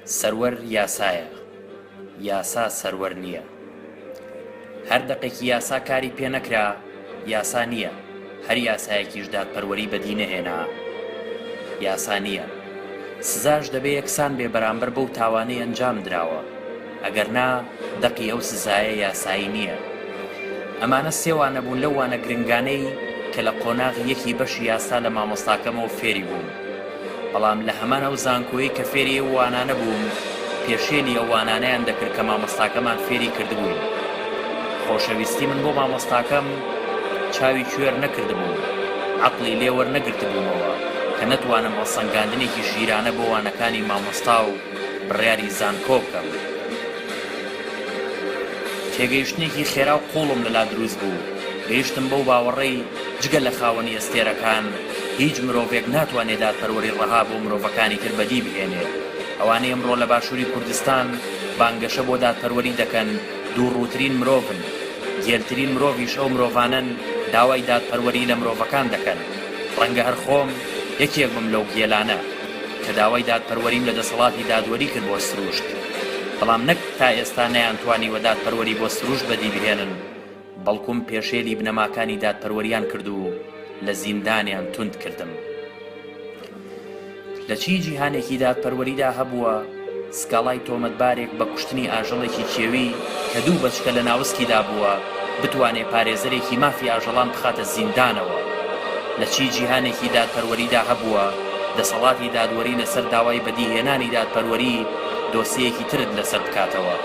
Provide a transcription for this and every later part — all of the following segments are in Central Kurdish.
سەروەر یاسایە، یاسا سەروەر نییە. هەر دەقێکی یاسا کاری پێ نەکرا، یاسا نییە، هەر یاسایەکیش دادپەروەری بەدی نەهێنا، یاسا نییە. سزاش دەبێ یەکسان بێ بەرامبەر بەو تاوانەی ئەنجام دراوە، ئەگەر نا دەقی ئەو سزایە یاسایی نییە. ئەمانە سێ وانە بوون لەو وانە گرنگانەی کە لە قۆناغی یەکی بەشی یاسا لە مامۆستاکەمەوە فێری بووم. بەڵام لە هەمان ئەو زانکۆیەی کە فێری ئەو وانانە بووم، پێشێلی ئەو وانانەیان دەکرد کە مامۆستاکەمان فێری کردبووین. خۆشەویستی من بۆ مامۆستاکەم چاوی کوێر نەکردبووم، عەقڵی لێ وەرنەگرتبوومەوە کە نەتوانم هەڵسەنگاندنێکی ژیرانە بۆ وانەکانی مامۆستا و بڕیاری زانکۆ بکەم. تێگەیشتنێکی خێرا و قووڵم لەلا دروست بوو، گەیشتم بەو باوەڕەی جگە لە خاوەنی ئەستێرەکان، هیچ مرۆڤێک ناتوانێ دادپەروەری ڕەها بۆ مرۆڤەکانی تر بەدی بهێنێ. ئەوانەی ئەمڕۆ لە باشووری کوردستان بانگەشە بۆ دادپەروەری دەکەن، دووڕووترین مرۆڤن. گێلترین مرۆڤیش ئەو مرۆڤانەن داوای دادپەروەری لە مرۆڤەکان دەکەن. ڕەنگە هەر خۆم یەکێک بم لەو گێلانە. کە داوای دادپەروەریم لە دەسەڵاتی دادوەری کرد بۆ سروشت، بەڵام نەک تا ئێستا نەیانتوانیوە دادپەروەری بۆ سروشت بەدی بهێنن، بەڵکوم پێشێلی بنەماکانی دادپەروەریان کرد و لە زیندانیان توند کردم. لە چی جیهانێکی دادپەروەریدا هەبووە سکاڵای تۆمەتبارێک بە کوشتنی ئاژەڵێکی کێوی کە دوو بەچکە لە ناوسکیدا بووە بتوانێ پارێزەرێکی مافی ئاژەڵان بخاتە زیندانەوە؟ لە چی جیهانێکی دادپەروەریدا هەبووە دەسەڵاتی دادوەری لەسەر داوای بەدیهێنانی دادپەروەری دۆسیەیەکی ترت لەسەر بکاتەوە؟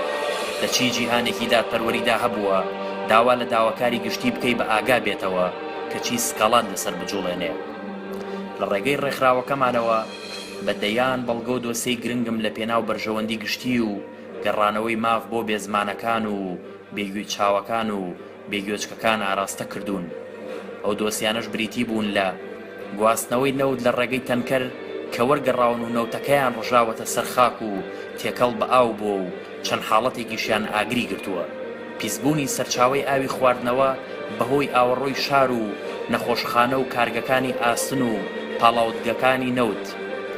لە چی جیهانێکی دادپەروەریدا هەبووە داوا لە داواکاری گشتی بکەی بە ئاگا بێتەوە کەچی سکاڵات لەسەر بجوڵێنێ؟ لە ڕێگەی ڕێکخراوەکەمانەوە بە دەیان بەڵگە و دۆسیەی گرنگم لە پێناو بەرژەوەندی گشتی و گەڕانەوەی ماف بۆ بێزمانەکان و بێگوێچاوەکان و بێگوێچکەکان ئاراستە کردوون. ئەو دۆسیانەش بریتی بوون لە، گواستنەوەی نەوت لە ڕێگەی تەنکەر کە وەرگەڕاون و نەوتەکەیان ڕژاوەتە سەر خاک و تێکەڵ بە ئاو بووە و چەند حاڵەتێکیشیان ئاگری گرتووە، پیسبوونی سەرچاوەی ئاوی خواردنەوە بەهۆی ئاوەڕۆی شار و نەخۆشخانە و کارگەکانی ئاسن و پاڵاوتگەکانی نەوت،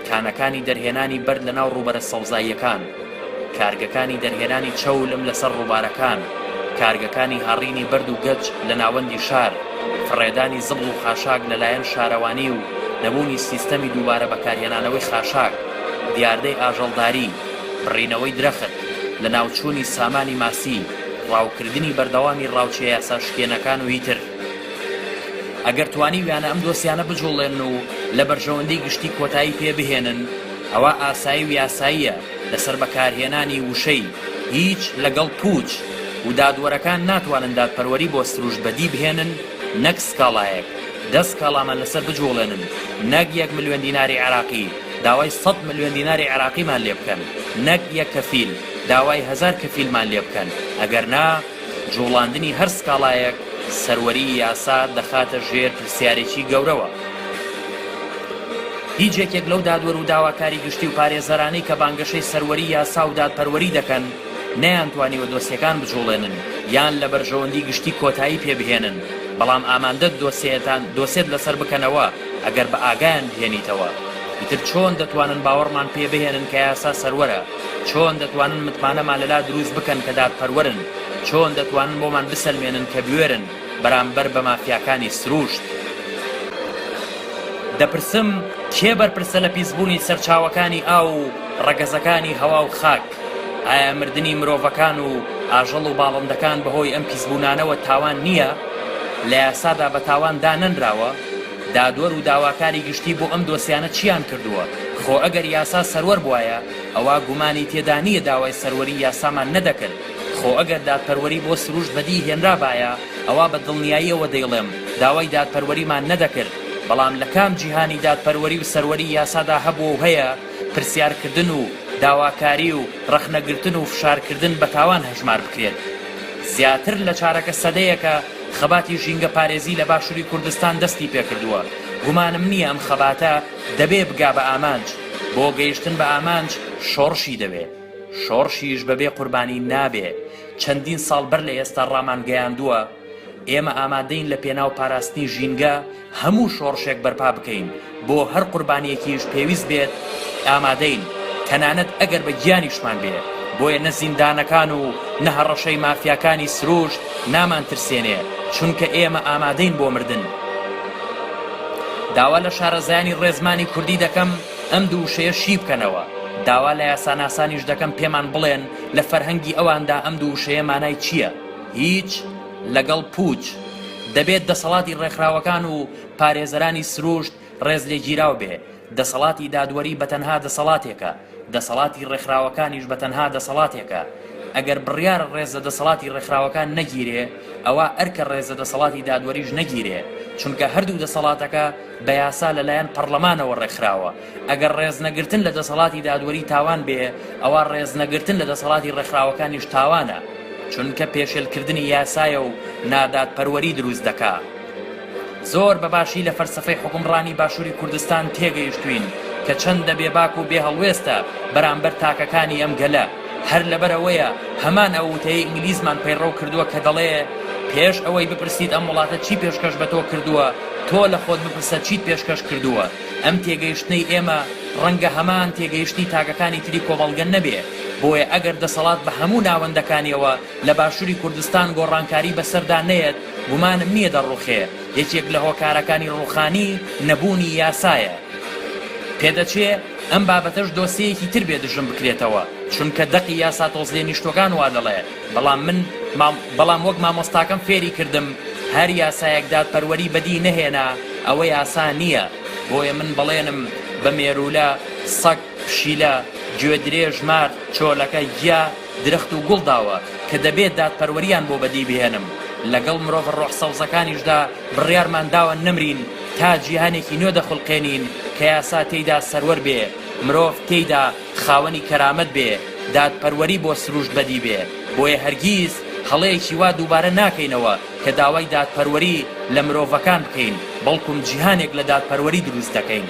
کانەکانی دەرهێنانی بەرد لەناو ڕووبەرە سەوزاییەکان، کارگەکانی دەرهێنانی چەولم لەسەر ڕووبارەکان، کارگەکانی هاڕینی بەرد و گەچ لە ناوەندی شار، فڕێدانی زبڵ و خاشاک لەلایەن شارەوانی و نەبوونی سیستەمی دووبارە بەکارهێنانەوەی خاشاک، دیاردەی ئاژەڵداری، بڕینەوەی درەخت، لەناوچوونی سامانی ماسی، ڕاوکردنی بەردەوامی ڕاوچیە یاساشکێنەکان و هیتر. ئەگەر توانیویانە ئەم دۆسیانە بجوڵێنن و لە بەرژەوەندی گشتی کۆتایی پێ بهێنن، ئەوا ئاسایی و یاساییە لەسەر بەکارهێنانی وشەی، هیچ، لەگەڵ، پووچ، و دادوەرەکان ناتوانن دادپەروەری بۆ سروشت بەدی بهێنن نەک سکاڵایەک، دە سکاڵامان لەسەر بجوڵێنن نەک یەک ملیۆن دیناری عێراقی، داوای سەت ملیۆن دیناری عێراقیمان لێ بکەن نەک یەک کەفیل، داوای هەزار کەفیلمان لێ بکەن، ئەگەر نا جوڵاندنی هەر سکاڵایەک سەروەریی یاسا دەخاتە ژێر پرسیارێکی گەورەوە. هیچ یەکێک لەو دادوەر و داواکاری گشتی و پارێزەرانەی کە بانگەشەی سەروەری یاسا و دادپەروەری دەکەن، نەیانتوانیوە دۆسیەکان بجوڵێنن یان لە بەرژەوەندی گشتی کۆتایی پێ بهێنن، بەڵام ئاماندەت دۆسیەتان دۆسێت لەسەر بکەنەوە ئەگەر بە ئاگایان بهێنیتەوە. ئیتر چۆن دەتوانن باوەڕمان پێ بهێنن کە یاسا سەروەرە؟ چۆن دەتوانن متمانەمان لەلا دروست بکەن کە دادپەروەرن؟ چۆن دەتوانن بۆمان بسەلمێنن کە بوێرن بەرامبەر بە مافیاکانی سروشت؟ دەپرسم کێ بەرپرسە لە پیسبوونی سەرچاوەکانی ئاو و ڕەگەزەکانی هەوا و خاک؟ ئایا مردنی مرۆڤەکان و ئاژەڵ و باڵندەکان بەهۆی ئەم پیسبوونانەوە تاوان نییە؟ لە یاسادا بە تاوان دانەنراوە؟ دادوەر و داواکاری گشتی بۆ ئەم دۆسیانە چیان کردووە؟ خۆ ئەگەر یاسا سەروەر بوایە ئەوا گومانی تێدا نییە داوای سەروەری یاسامان نەدەکرد، خۆ ئەگەر دادپەروەری بۆ سروشت بەدی هێنرابایە ئەوا بە دڵنیاییەوە دەیڵێم داوای دادپەروەریمان نەدەکرد، بەڵام لە کام جیهانی دادپەروەری و سەروەری یاسادا هەبووە و هەیە پرسیارکردن و داواکاری و ڕەخنەگرتن و فشارکردن بە تاوان هەژمار بکرێت؟ زیاتر لە چارەکە سەدەیەکە خەباتی ژینگەپارێزی لە باشوری کوردستان دەستی پێکردووە، گومانم نییە ئەم خەباتە دەبێ بگا بە ئامانج، بۆ گەیشتن بە ئامانج شۆڕشی دەوێ، شۆڕشیش بەبێ قوربانی نابێ، چەندین ساڵ بەر لە ئێستا ڕامانگەیاندووە ئێمە ئامادەین لە پێناو پاراستنی ژینگە هەموو شۆڕشێک بەرپا بکەین، بۆ هەر قوربانییەکیش پێویست بێت ئامادەین. تەنانەت ئەگەر بە گیانیشمان بێ، بۆیە نە زیندانەکان و نە هەڕەشەی مافیاکانی سروشت نامانترسێنێ، چونکە ئێمە ئامادەین بۆ مردن. داوا لە شارەزایانی ڕێزمانی کوردی دەکەم ئەم دوو وشەیە شی بکەنەوە، داوا لە یاساناسانیش دەکەم پێمان بڵێن لە فەرهەنگی ئەواندا ئەم دوو وشەیە مانای چییە؟ هیچ لەگەڵ پووچ. دەبێت دەسەڵاتی ڕێکخراوەکان و پارێزەرانی سروشت ڕێزلێگیراو بێ، دەسەڵاتی دادوەری بەتەنها دەسەڵاتێکە، دەسەڵاتی ڕێکخراوەکانیش بەتەنها دەسەڵاتێکە، ئەگەر بڕیارە ڕێز لە دەسەڵاتی ڕێکخراوەکان نەگیرێ، ئەوا ئەرکە ڕێز لە دەسەڵاتی دادوەریش نەگیرێ، چونکە هەردوو دەسەڵاتەکە بە یاسا لەلایەن پەڕلەمانەوە ڕێکخراوە، ئەگەر ڕێزنەگرتن لە دەسەڵاتی دادوەری تاوان بێ، ئەوا ڕێزنەگرتن لە دەسەڵاتی ڕێکخراوەکانیش تاوانە، چونکە پێشێلکردنی یاسایە و نادادپەروەری دروست دەکا. زۆر بە باشی لە فەلسەفەی حوکمڕانی باشوری کوردستان تێگەیشتوین کە چەندە بێباک و بێهەڵوێستە بەرامبەر تاکەکانی ئەم گەلە، هەر لەبەرئەوەیە هەمان ئەو وتەیەی ئینگلیزمان پەیڕەو کردووە کە دەڵێ پێش ئەوەی بپرسیت ئەم وڵاتە چی پێشکەش بە تۆ کردووە، تۆ لە خۆت بپرسە چیت پێشکەش کردووە. ئەم تێگەیشتنەی ئێمە ڕەنگە هەمان تێگەیشتنی تاکەکانی تری کۆمەڵگە نەبێ، بۆیە ئەگەر دەسەڵات بە هەموو ناوەندەکانیەوە لە باشوری کوردستان گۆڕانکاری بەسەردا نەیەت گومانم نییە دەڕوخێ، یەکێک لە هۆکارەکانی ڕوخانی نەبوونی یاسایە. پێدەچێ ئەم بابەتەش دۆسێیەکی تر بێ دژم بکرێتەوە، چونکە دەقی یاسا تۆزلێنیشتوەکان وا دەڵێ، بەڵام من بەڵام وەک مامۆستاکەم فێری کردم هەر یاسایەک دادپەروەری بەدی نەهێنا ئەوە یاسا نییە، بۆیە من بەڵێنم بە مێروولە، سەگ، پشیلە، گوێدرێژ، مار، چۆلەکە، گیا، درەخت و گوڵ داوە کە دەبێت دادپەروەریان بۆ بەدی بهێنم، لەگەڵ مرۆڤە ڕۆح سەوزەکانیشدا بڕیارمان داوە نەمرین تا جیهانێکی نوێ دەخولقێنین کە یاسا تێیدا سەروەر بێ، مرۆڤ تێیدا خاوەنی کەرامەت بێ، دادپەروەری بۆ سروشت بەدی بێ، بۆیە هەرگیز هەڵەیەکی وا دووبارە ناکەینەوە کە داوای دادپەروەری لە مرۆڤەکان بکەین، بەڵکوم جیهانێک لە دادپەروەری دروست دەکەین.